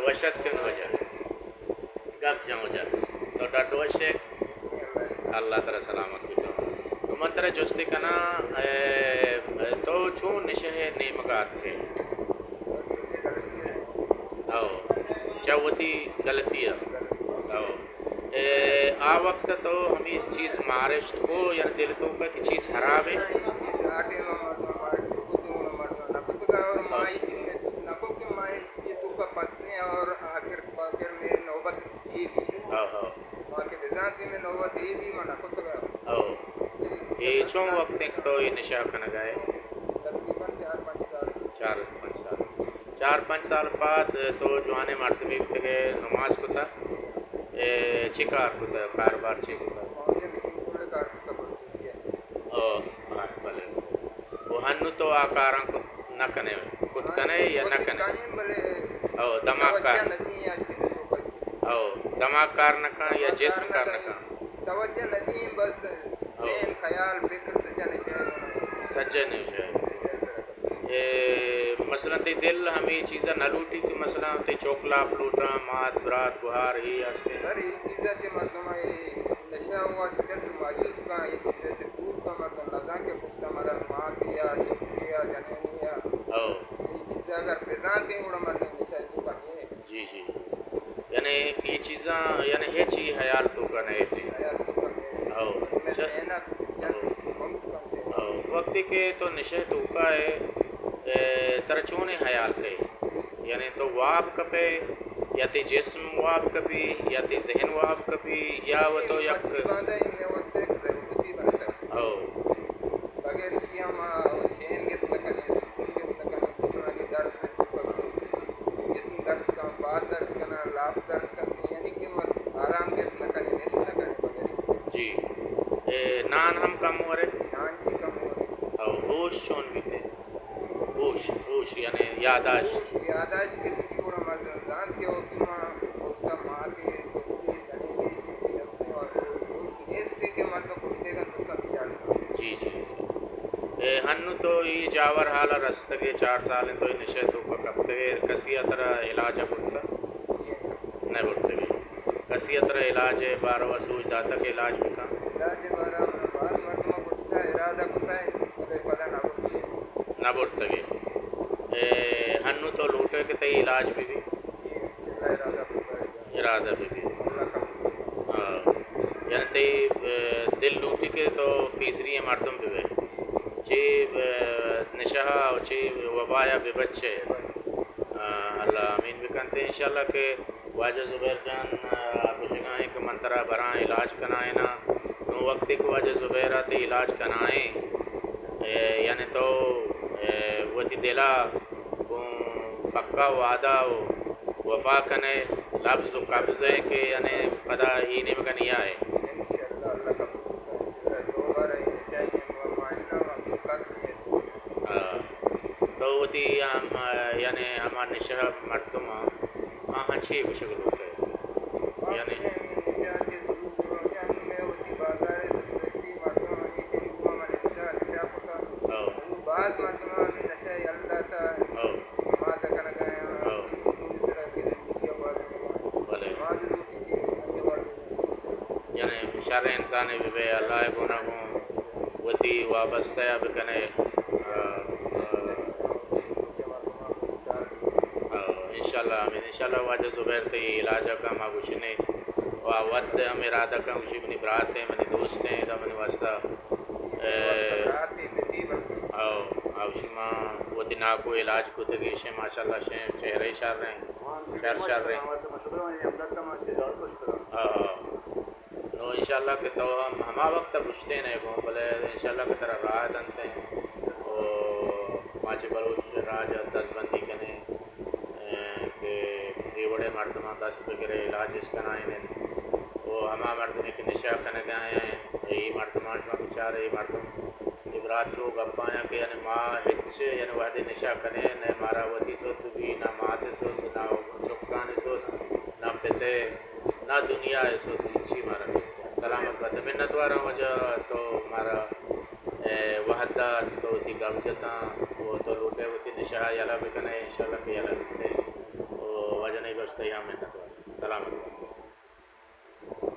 وش اتکن واجہ، گپ جن واجہ، تو ڈڈ وش ئے؟ اللہ ترا سلامت بکنت۔ تو من ترا جستے کناں، اے، تو چون نشہ ءِ نیمگ ءَ اتکئے؟ او، چہ وتی غلطی ءَ۔ او۔ اے، آ وقت تو ہمے چیز مارشت کو یا دل توکا کہ چیز خراب اِنت؟ آ ٹائم ءَ مردم مارشت کو تو مردم نہ کتگ اور ما اے چیز محسوس نہ کو کہ ما اے چیز توکا پسیں اور آخر پاخر میں نوبت اے بی۔ ہاں، ہاں۔ ما کہ بزانتی میں نوبت اے بی، ما نہ کتگ۔ او۔ اے چون وقت اِنت تو اے نشہ کنگا ئے؟ تقریباً چار پنچ سال۔ چار پنچ سال۔ چار پنچ سال بعد تو جوانیں مردمے بوتگ ئے، نماز کتہ، اے، چے کار کتہ، کاروبار چے کتہ؟ او، ہاں، بلے۔ او ہنو تو آ کاراں کت نہ کنئے، کت کنئے یا نہ کنئے؟ او، دماغ کار۔ او، دماغ کار نہ کن یا جسم کار نہ کن؟ توجہ نہ دیں، بس ذہن، خیال، فکر سجہ نشہ ءَ۔ سجہ نشہ ءَ۔ اے، مثلاً تئی دل ہمے چیزا نہ لوٹی کہ مثلاً تئی چک لاپ لوٹاں، مات، برات، گہار، اے ہستیں؟ سر، اے چیزا چہ مردم ءَ اے نشہ ءَ چٹ مایوس کن، اے چیزا چہ دور کن، مردم نزان کہ پشتا مدر ماتے یا چکے یا جنینے یا۔ او۔ اے چیزا اگر بزانتیں گڑا مردم نشہ ءِ توکا نہ ایں۔ جی، جی۔ یعنی اے چیزاں، یعنی ہچ اے حیال توکا نہ ایتیں۔ حیال توکا نہ ایتیں۔ او۔ میں چ-، محنت جنت او۔ بہت کم تھے۔ او۔ وقتی کہ تو نشہ توکا ئے، اے، ترا چونیں حیال کئے؟ یعنی تو واب کپئے، یا تئی جسم واب کپی، یا تئی ذہن واب کپی، یا و تو یک مرچی باندا اے میں واسطہ ایک ضرورتی بنتا۔ او۔ بغیر اشی ءَ ما چین گپت نہ کنیں، سکون گپت نہ کنیں، جسمانی درد، جسم درد کن، پاد درد کناں، لاپ درد کنت، یعنی کہ ما آرام گپت نہ کنیں، نشت نہ کنیں بغیر اشی۔ جی۔ اے، نان ہم کم ورے؟ نان جی کم ورے۔ او ہوش چون بیتے؟ ہوش، ہوش یعنی یاداشت۔ ہوش، یاداشت کہ تئی گڑا مردم زانت کہ وقتی ما پشتا ماتے، چکے، جنینے، چیزے ہستیں اور ہوش نیست کہ مردم پشتے گا تو سب یاد۔ جی، جی۔ اے، ہنو تو اے جاور حالا رستگے، چار سال تو اے نشہ توکا کپتگے، کسی ءَ ترا علاج ءَ برتا؟ نہ برتگے۔ کسی ءَ ترا علاج ءِ باروا سوج داتگ کہ علاج بکن؟ علاج ءِ باروا من باز مردم ءَ گوشتا، ارادہ کتا، بلے پدا نہ برتگے۔ نہ برتگے۔ اے، ہنو تو لوٹے کہ تئی علاج بہ بی؟ ارادہ بہ بی۔ ہاں۔ یعنی تئی، اے، دل لوٹی کہ تو پیسری مردم بہ بئے۔ چے، اے، نشہ ءَ و چے وبا ءَ بہ بچے۔ آ، اللہ آمین بکنت۔ انشاءاللہ کہ واجہ زبیر جان، آ، گوشگا ایں کہ من ترا براں علاج کنائیناں۔ نوں وقتے کہ واجہ زبیر ءَ تئی علاج کنائیں، اے، یعنی تو، اے، وتی دل ءَ گوں پکا وعدہ و وفا کنئے، لبز و قبض ئے کہ یعنی پدا اے نیمگا نیائے۔ انشاءاللہ، اللہ قبول کنت۔ دوبارہ اے نشہ ءَ ما، ما اناں، ما کس نیت۔ آ، تو وتی ہم، یعنی ہما نشہ مردم آں، آہاں چے گوشگ لوٹئے؟ یعنی باز مردم ہمے نشہ یل داتا، او۔ نماز کنگا آں، او۔ سکون سرا کہ زندگی آباد بہ بلے۔ نماز لوٹی کہ آئی آباد بہ یعنی شر انسانے بہ بئے، اللہ ءِ گونا گوں وتی وابستہ ءَ بکنئے۔ آ، آ، آ، انشاءاللہ، آمین۔ انشاءاللہ واجہ زبیر تئی علاج ءَ کن ما گوشنے۔ و وت ہم ارادہ کن گوشی منی برات ایں، منی دوست ایں، ادا منی واسطہ، اے، او، او شما وتی ناکو علاج کتگی شے، ماشاءاللہ شے چہرہ شر ایں، شر شر ایں۔ آ، آ۔ نوں انشاءاللہ کہ تو ہم ہما وقت ءَ پشتین ئے گوں، بلے انشاءاللہ کہ ترا راہ دنت ایں۔ او ما چہ بلوچ راج ءَ دزبندی کنیں، اے، کہ اے وڑیں مردماں دست بگرے، علاج اش کنائین انت۔ او ہما مردمے کہ نشہ کنگ ءَ ایں، اے مردماں شما بچار، اے مردم، اے برات چو گپایاں کہ یعنی ما ہچ یعنی وہدے نشہ کنیں، نہ مارا وتی سد بی، نہ مات سد، نہ چکانی سد، نہ پتے، نہ دنیا ءِ سد ہچی مارا نیست۔ سلامت بات۔ منتواراں واجہ تو مارا، اے، وہد دات، تو وتی گپ جتاں، و تو لوٹے وتی نشہ ءَ یلہ بکنئے، انشاءاللہ کہ یلہ بیتئے۔ و واجہ نے گوشت منت وار۔ سلامت بات۔